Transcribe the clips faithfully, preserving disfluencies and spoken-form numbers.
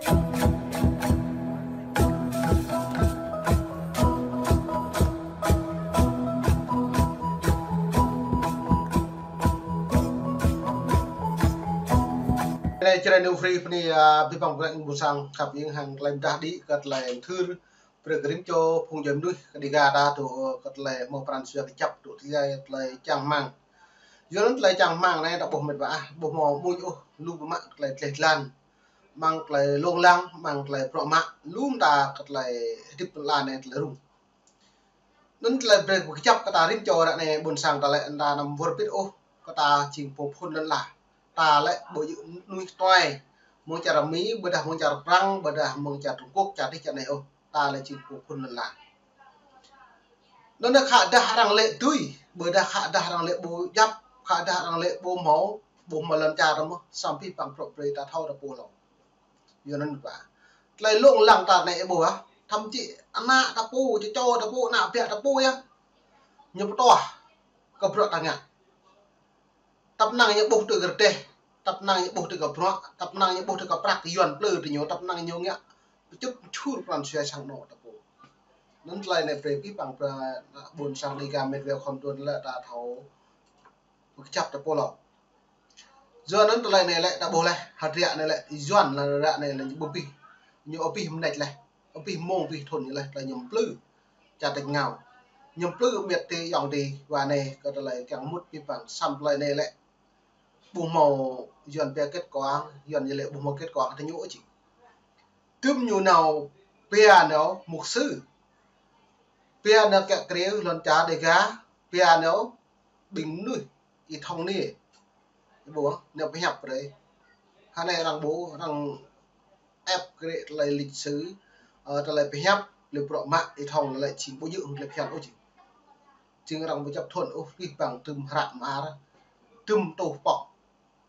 Anai čơrai ñu free pơ anai, a, abih bang pơkra ƀôn sang khăp hiam hăng tơlơi pơdah đĭ kơ tơlơi thâo brơi kơ rĭm čô phung djuai mơnuih kơ Dega ta tŭ, ơ, kơ tơlơi hmâo pran jua kơjăp tŭ tơlơi, tơlơi čang rơmang. Yua anŭn tơlơi čang rơmang anai ta ƀuh mĕt wa ah, ƀu hmâo mơ̆n ôh, lu mơ̆ mă tơlơi dleh dlan, mơ̆ng tơlơi lông lăng, mơ̆ng tơlơi bruă mă, lu mơta kơ tơlơi hơdip lŏn ala anai tơlơi rŭng. Anŭn tơlơi brơi kơjăp kơ ta rĭm čô ră anai ƀôn sang ta lĕ ta anăm wơr bĭt ôh, kơ ta jing pô phŭn lŏn ala. Ta lĕ ƀu djơ̆ mơnuih tuai, mơ̆ng čar Mi, ƀôdah mơ̆ng čar Prăng, ƀôdah mơ̆ng čar Trung Quốc, čar dih čar anai ôh. Ta lĕ jing pô phŭn lŏn ala. Anŭn khă dah arăng lĕ tui, ƀôdah khă dah arăng lĕ ƀu djăp, khă dah arăng lĕ ƀu hmâo, ƀu hmâo lŏn čar mơ̆n, samơ̆ abih bang bruă brơi ta thâo ta pô hlâo. Yua anŭn ƀă. Tơlơi lông lăng ta anai ƀuh ah. Thậm chí ană ta pô, čơčô ta pô, ană ƀiă ta pô yơh. Ñu pơtuah kơ bruă ta ngă. Tăp năng ñu ƀuh tui kơ rơdêh, tăp năng ñu ƀuh tui kơ bruă, tăp năng ñu ƀuh tui kơ prăk Yuan plư tui ñu, tăp năng ñu ngă pơčŭt pơčur pran jua sang anŏ ta pô. Anŭn tơlơi anai brơi abih bang pơ-, ƀôn sang Dega mĕt wa khŏm tŭ lĕ ta thâo kơjăp ta pô hlâo. Yua anŭn tơlơi anai lĕ ta ƀuh laih, hơdră anai lĕ, Yuan lĕ ră anai lĕ ñu ƀu abih, ñu abih mơneč laih, abih mông abih thŭn ñu laih, tơlơi ñu plư čar tač rơngiao. Ñu plư mĕt tơ ayŏng adơi wa anai kơ tơlơi kiăng mŭt abih bang, samơ̆ tơlơi anai lĕ ƀu hmâo Yuan pia kết quả, Yuan ñu lĕ ƀu hmâo kết quả kơ tơ ñu ôh či. Tơm ñu nao pia nao mục sư, pia nao kiă kriê lŏn čar Dega, pia nao ƀing mơnuih Y Thông anai. Ƀuh, nao pơhiăp brơi. Hơnai arăng ƀuh, arăng ĕp kơ tơlơi lịch sử, ơ, tơlơi pơhiăp, tơlơi bruă mă Y Thông lĕ jing ƀu djơ̆ hăng tơlơi phiăn ôh jing. Jing arăng ƀu chấp thuận ôh, abih bang tơm hră mơar, tơm tŭ pŏk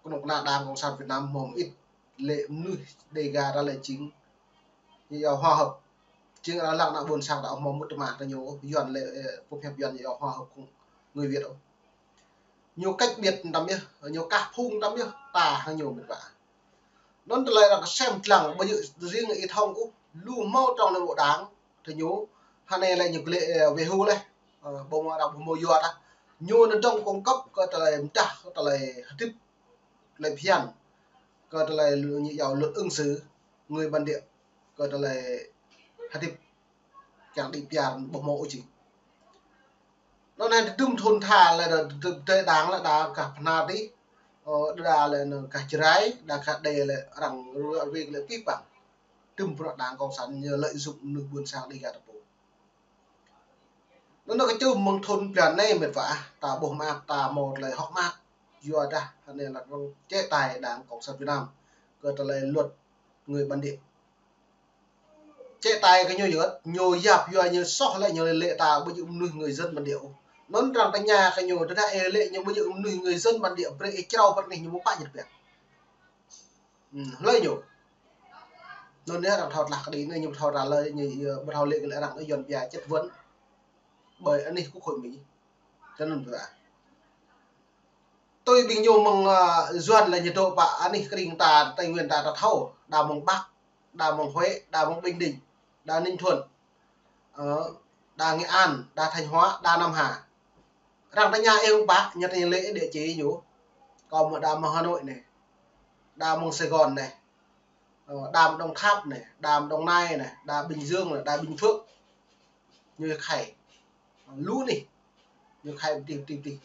kơnuk kơna Đảng Cộng sản Việt Nam hmâo mơit lĕ mơnuih Dega ta lĕ jing ñu yua hòa hợp. Jing arăng lăng ană ƀôn sang ta hmâo mŭt tơma tơ ñu, Yuan lĕ, ơ, pơhiăp Yuan ñu yua hòa hợp cùng người Việt ôh. Ñu cách biệt tăm yơh, ñu kah phung tăm yơh, ta hăng ñu mĕt wa. Anŭn tơlơi arăng kơsem lăng, ƀu djơ̆ riêng Y Thông ôh, lu hmâo trong nội bộ đảng, tơ ñu, hơnai lĕ ñu glĕ, ơ, wơ̆t hyu laih, ơ, ƀu hmâo arăng ƀu hmâo yua ta. Ñu anŭn dŏng cung cấp kơ tơlơi mơdah, kơ tơlơi hơdip, tơlơi phiăn, kơ tơlơi lu-, ñu yua luật ứng xử, người bản địa, kơ tơlơi hơdip kiăng đĭ pơyar ƀu hmâo ôh jing. Anŭn anai tơm thŭn tha lĕ đa, đa, đa đảng lĕ đa kah Bơhnar dih, ơ, đa lĕ anŭn kah Jrai, đa kah Đê lĕ arăng ruai lĕ abih bang. Tơm bruă Đảng Cộng sản ñu lợi dụng mơnuih ƀôn sang Dega ta pô. Anŭn kơ čưm mơ̆ng thŭn blan anai mĕt wa ah, ta ƀuh mơak, ta hmâo tơlơi hŏk mơak. Yua dah hơnai lĕ arăng chế tài Đảng Cộng sản Việt Nam kơ tơlơi luật người bản địa. Chế tài kơ ñu yơh, ñu yap yua ñu soh lĕ ñu lĕ ta ƀu djơ̆ mơnuih người dân bản địa ôh. Anŭn arăng tơña kơ ñu, tơdah ih lĕ ñu ƀu djơ̆ mơnuih người dân bản địa, brơi ih črâo pơ anih ñu ƀu pă ñu tơbiă. Hm, hlơi ñu. Anŭn yơh arăng thâo tlah kơđi anai, ñu thâo tlah lơi, ñu, ơ, ƀu thâo lĕ kơ lĕ arăng Yuan pia chất vấn. Ƀơi anih Quốc hội Mỹ. Tơ anŭn tơdah tui ƀing ñu mơ̆ng, ơ, Yuan lĕ ñu dŏ pơ anih kring ta, Tây Nguyên ta, ta thâo, đa mơ̆ng Bắc, đa mơ̆ng Huế, đa mơ̆ng Bình Định, đa Ninh Thuận, ơ, đa Nghệ An, đa Thanh Hóa, đa Nam Hà. Arăng tơña ih mơ̆ng pă, ñu tơña lĕ địa chỉ ñu. Kâo mơ̆ đa mơ̆ng Hà Nội anai, đa mơ̆ng Sài Gòn anai, ơ, đa mơ̆ng Đồng Tháp anai, đa mơ̆ng Đồng Nai anai, đa Bình Dương anai, đa Bình Phước. Ñu khăi. Lu anih. Ñu khăi tih, tih, tih.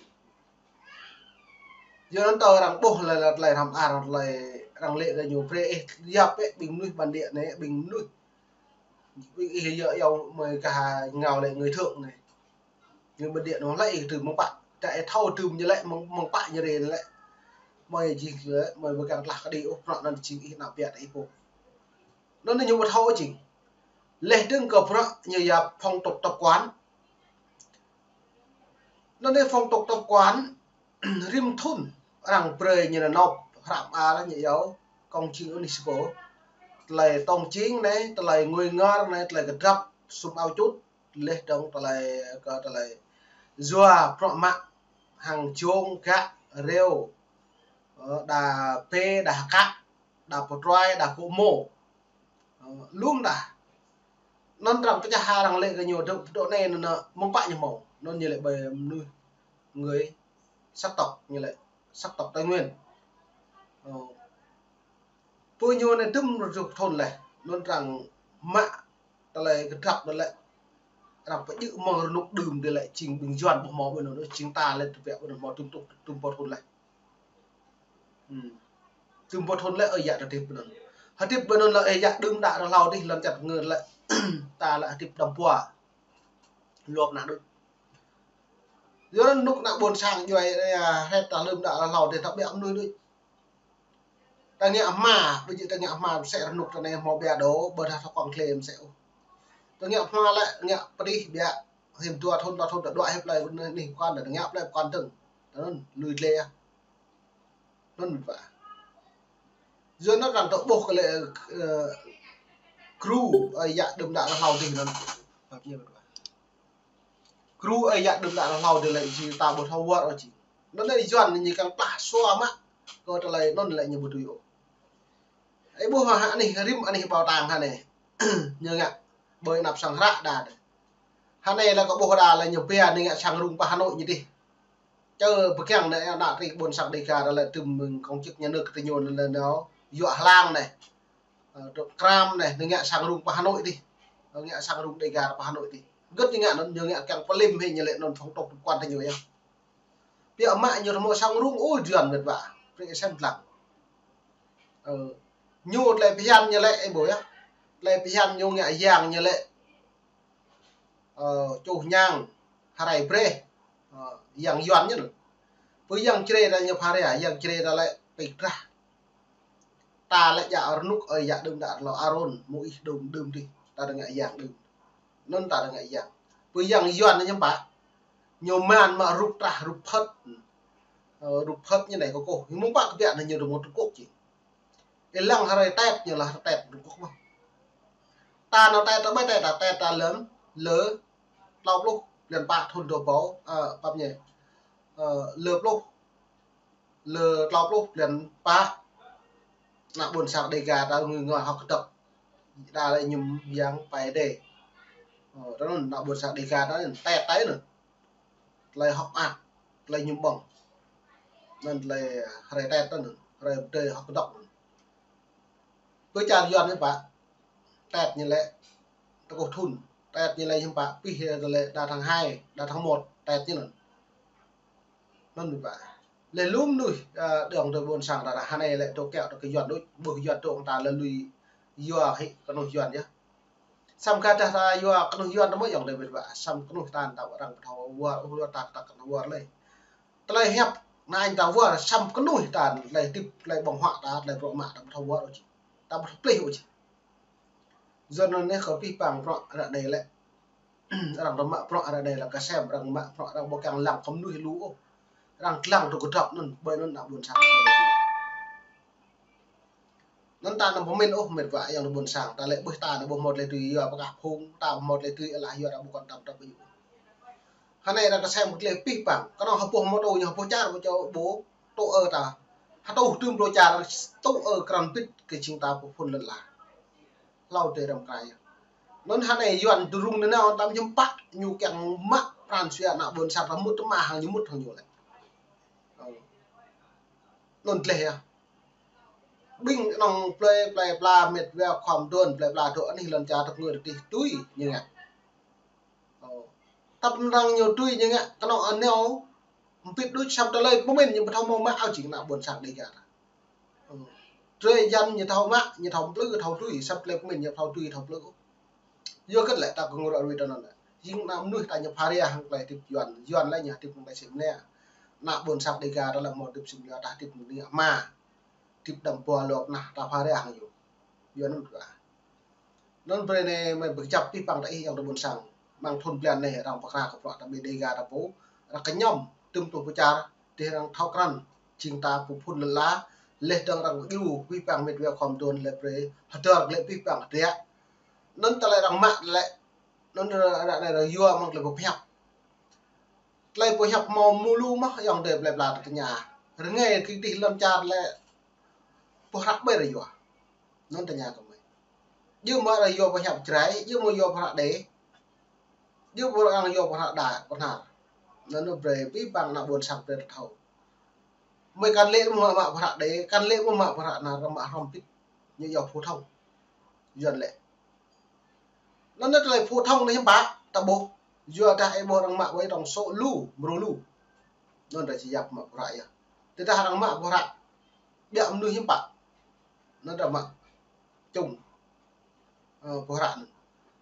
Yua anŭn tơ arăng ƀuh lĕ, lĕ tơlơi hrăm ar, tơlơi arăng lĕ kơ ñu brơi ih yap ƀing mơnuih bản địa anai, ƀing mơnuih. Ƀing ih yua yua mơi kah ngă lĕ người Thượng anai. Người bản địa anŭn lĕ ih tơm mơ̆ng pă. Čă ih thâo tơm ñu lĕ mơ̆ng, mơ̆ng pă ñu rai lĕ. Mơi jing lĕ, mơi ƀu kiăng tlah kơđi ôh, bruă anŭn jing ih ană ƀiă ta ih pô. Anŭn ñu ƀu thâo jing. Laih dơ̆ng kơ bruă ñu yap phong tục tập quán. Anŭn anai phong tục tập quán, rĭm thŭn arăng brơi ñu nao nộp hră mơar ñu yua công trình UNESCO. Tơlơi tông chính anai, tơlơi ngui ngor anai, tơlơi kơdrăp, sum ao čut, laih dơ̆ng tơlơi kơ tơlơi yua bruă mă hăng jông, gak, rêu, ơ, đa pê, đa hơkă, đa pơtruai, đa kô̆ mô. Lŏm đah. Anŭn arăng pơčah hăng arăng lĕ kơ ñu dŏ, dŏ anai anŭn mơ̆ng pă ñu hmâo. Anŭn ñu lĕ ƀơi mơnuih người sắc tộc, ñu lĕ sắc tộc Tây Nguyên. Ơ. Pơ ñu anai tơm rơdrŭk thŭn leh. Anŭn arăng mă tơlơi kơdrăp anŭn lĕ. Arăng pơjơ̆ mơ̆ng rơnŭk đưm dih lĕ jing ƀing Yuan ƀu hmâo ƀơi anŭn, jing ta lĕ tơbiă ƀơi anŭn hmâo tơm tŭk, tơm pô thŭn leh. Hmm. Tơm pô thŭn leh ơi yă ta hơdip ƀơi anŭn. Hơdip ƀơi anŭn leh ơi yă đưm đă rơhlâo dih lŏn čar ngơ lĕ. Ta lĕ hơdip đăm pua. Lŏm ană đôč. Yua anŭn rơnŭk ană ƀôn sang djuai, ơ, hret ta lơ̆m đă rơhlâo dih ta ƀiă mơnuih đôč. Ta ngă hma, ƀu djơ̆ ta ngă hma mơsĕ rơnŭk ta anai hmâo ƀiă đôč, ƀơdah thâo kŏng klĕ mơsĕ ôh. Ta ngă hma lĕ, ngă pơdih ƀiă, hiư̆m dua thŭn, dua thŭn, ta đuaĭ hĭ plơi anai, anai pơkŏn, ta ngă plơi pơkŏn dơ̆ng. Ta anŭn, lui glĕ yơh. Anŭn mĕt wa. Yua anŭn arăng tơ ƀuh kơ lĕ, ơ, gru, ơi yă đưm đă rơhlâo dih anŭn. Pap ñu mĕt wa. Gru ơi yă đưm đă rơhlâo dih lĕ jing ta ƀu thâo wơr ôh jing. Anŭn lĕ Yuan ñu kiăng plah sua mă. Kơ tơlơi anŭn lĕ ñu ƀu tui ôh. Ih ƀuh hă anih rĭm anih bảo tàng hă anai. Ñu ngă ƀơi anăp sang hră đa dih. Hă anai lĕ kơ ƀuh đa lĕ ñu pia anai ngă sang rŭng pơ Hà Nội ñu dih. Čơ pơkiăng anai ană tri ƀôn sang Đêga đa lĕ tơm mơ̆ng công chức nhà nước kơ tơ ñu anai lĕ nao yuă hlang anai. Ơ, dŏ kram anai, ñu ngă sang rŭng pơ Hà Nội dih. Ơ, ngă sang rŭng Đêga pơ Hà Nội dih. Gơ̆t ñu ngă anŭn, ñu ngă kiăng pơlim hĭ ñu lĕ anŭn phong tục tập quán tơ ñu yơh. Pia mă ñu hmâo sang rŭng, ôi, Yuan mĕt wa. Prê sem lăng. Ơ, ñu tơlơi phiăn ñu lĕ, ih ƀuh yơh. Tơlơi phiăn ñu ngă yang ñu lĕ. Ơ, čuh ñang, hrơi breh. Ơ, yang Yuan ñu. Pơ yang Jrai ta ñu pha ria, yang Jrai ta lĕ pik drah. Ta lĕ djă rơnŭk ơi yă đưm đă rơhlâo Aron, Môis đưm đưm dih. Ta đa ngă yang đưm. Anŭn ta đa ngă yang. Pơ yang Yuan ñu pă. Ñu man mă rup trah, rup phơt. Ơ, rup phơt ñu anai kơ kôh. Ñu mơ̆ng pă kơ biă anai ñu dŏ mơ̆ng Trung Quốc jing. Ih lăng hrơi Tết ñu lah hrơi Tết Trung Quốc mơ̆n. Ta nao Tết ta ƀai Tết ta, Tết ta lơ̆m lơ tlâo pluh blan pă thŭn dua rơbâo, ơ, pap ñu. Ơ, lơ pluh, lơ tlâo pluh blan pă. Ană ƀôn sang Đêga ta ngui ngor hŏk kơdŏk. Đa lĕ ñum yang pai đê. Ơ, ta anŭn ană ƀôn sang Đêga ta anŭn Tết ta anŭn. Tơlơi hŏk mơak, tơlơi ñum ƀơ̆ng. Anŭn tơlơi hrơi Tết anŭn, hrơi pơdơi hŏk kơdŏk anŭn. Pơ čar Yuan ñu pă, Tết ñu lĕ tơkuh thŭn, Tết ñu lĕ hiư̆m pă, pih lĕ đa tháng hai, đa tháng một, Tết ñu anŭn. Anŭn mĕt wa. Lĕ lŏm mơnuih, ơ, dŏng tơ ƀôn sang ta, hă anai lĕ dŏ kiaŏ dŏ kơ Yuan đôč, ƀuh Yuan dŏ ta lĕ lui yua hĭ kơnuih Yuan yơh. Samơ̆ kơ dah ta yua kơnuih Yuan ta mơ̆ yŏng dêh mĕt wa. Samơ̆ kơnuih ta ta arăng ƀu thâo wơr, ôh, yua ta ta kơnuih wơr lĕ. Tơlơi hiăp anai ta wơr, samơ̆ kơnuih ta tơlơi hơdip, tơlơi ƀơ̆ng huă ta, tơlơi bruă mă ta ƀu thâo wơr ôh jing. Ta ƀu thâo plih ôh jing. Yua anŭn anai kơ pih pang bruă ră anai lĕ. Arăng ta mă bruă ră anai lĕ kơ sem, arăng mă bruă arăng ƀu kiăng lăng kơ mơnuih lu ôh. Arăng lăng tơ kơdŏp anŭn, ƀơi anŭn ană ƀôn sang. Anŭn ta anăm pơmĭn ôh mĕt wa ayŏng adơi ƀôn sang, ta lĕ ƀuh ta anai ƀu hmâo tơlơi tui yua pơkah phung, ta ƀu hmâo tơlơi tui ala yua ta ƀu kŏn tam tap ƀu yua. Hơnai arăng kơsem kơtleh pih pang, kơnơ̆ng hơpuh mơtô ñu hơpuh čar ƀu čô ƀu tŭ ơ ta. Hơtuh tơm ƀlô čar tŭ ơ krăn bit kơ jing ta pơphun lŏn ala. Hlâo tơ răm krai. Anŭn hơnai Yuan tơrung nanao tam hiư̆m pă ñu kiăng mă pran jua ană ƀôn sang ta mŭt tơma hăng ñu mŭt hăng ñu lĕ. Anŭn tơleh yơh. Ƀing anŏ plơi, plơi pla mĕt wa khŏm dŏ, plơi pla dŏ anih lŏn čar tơk ngơ tih tui ñu ngă. Ơ. Tăp năng ñu tui ñu ngă, kơnơ̆ng anai ôh, mpit đôč săp tơlơi pơmĭn ñu ƀu thâo mơ̆ mă ôh jing ană ƀôn sang Dêgar. Ơ. Drơi jăn ñu thâo mă, ñu thâo plư, thâo tui, săp tơlơi pơmĭn ñu thâo tui, thâo plư. Yua kơ lĕ ta kơ ngă ră ruai tơ anŭn lĕ. Jing ană mơnuih ta ñu pha rai hăng tơlơi hơdip Yuan, Yuan lĕ ñu hơdip hăng tơlơi sĭ mơnă. Ană ƀôn sang Dêgar ta lĕ mơ̆ hơdip sĭ mơnă, ta hơdip mơnă mă. Hơdip đăm pua lŏk nah ta pha rai hăng ñu. Yuan anŭn kơ. Anŭn brơi anai mơi pơkơjăp pih pang ta ih ayŏng adơi ƀôn sang. Mơ̆ng thun blan anai arăng pơkra kơ bruă ta ƀing Dêgar ta pô. Arăng kơñăm tơm tŭ pơčar, dêh arăng thâo krăn. Jing ta pơphun lŏn ala, leh dơ̆ng arăng kơ djru pih pang mĕt wa khŏm dŏ lĕ brơi. Hơdơr lĕ pih pang hơdră. Anŭn tơlơi arăng mă lĕ. Anŭn ră anai arăng yua mơ̆ng tơlơi pơhiăp. Tơlơi pơhiăp hmâo mơ̆ lu mơ̆ ayŏng adơi plơi pla ta tơña. Rơngai kơ dih lŏn čar lĕ pơhrăk ƀai arăng yua. Anŭn tơña kơ mơi. Yua mơ̆ arăng yua pơhiăp Jrai, yua mơ̆ yua pơhră Đê. Yua mơ̆ arăng yua pơhră Đa, pơhră. Anŭn brơi abih bang ană ƀôn sang brơi thâo. Mơi kăn lĕ mơ̆ mă pơhră Đê, kăn lĕ mơ̆ mă pơhră anŭn, arăng mă hrŏm pĭt. Ñu yua phổ thông. Yuan lĕ. Anŭn tơlơi phổ thông anai hiư̆m pă, ta ƀuh. Yua dah ih ƀuh arăng mă ƀơi tổng số lu, mrô lu. Anŭn ta či yap mă pơhră yơh. Tơdah arăng mă pơhră ƀiă mơnuih hiư̆m pă. Anŭn ta mă chung, ơ, pơhră anŭn.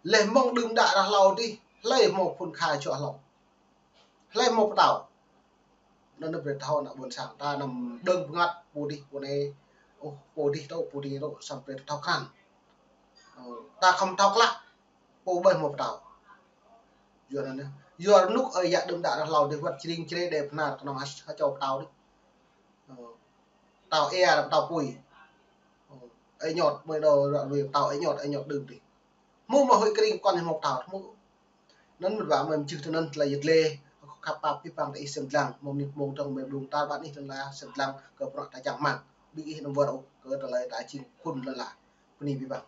Leh mơ̆ng đưm đă ră hlâo adih, hlơi hmâo phŭn kha čuă hlâo. Hlơi hmâo pơtao. Anŭn brơi thâo ană ƀôn sang ta anăm đơ̆ng bơngăt pô adih pô anai, ôh, pô adih tŭ, pô adih tŭ, samơ̆ brơi thâo krăn. Ơ, ta khŏm thâo klă, pô ƀơi hmâo pơtao. Yua anŭn, yua rơnŭk ơi yă đưm đă ră hlâo adih wơ̆t Jrai Jrai Đê Bơhnar kơnơ̆ng hă, hă čô pơtao adih. Ơ, pơtao ia, pơtao apui. Ơ, ơi ñot, ƀơi đô ră ruai pơtao ơi ñot, ơi ñot đưm adih. Hmâo mă huĭ kring kŏn hmâo pơtao, hmâo. Anŭn mơ̆n wa mơi mơčih tui anŭn tơlơi yet lĕ, khăp pap abih bang ta ih sem lăng, mơ̆ng anai mơ̆ng dơ̆ng mơi blung tar ƀăn ih lăng la sem lăng, kơ bruă ta čang rơmang. Ƀing ih anăm wơr ôh, kơ tơlơi ta jing phŭn lăng la. Bơni abih bang.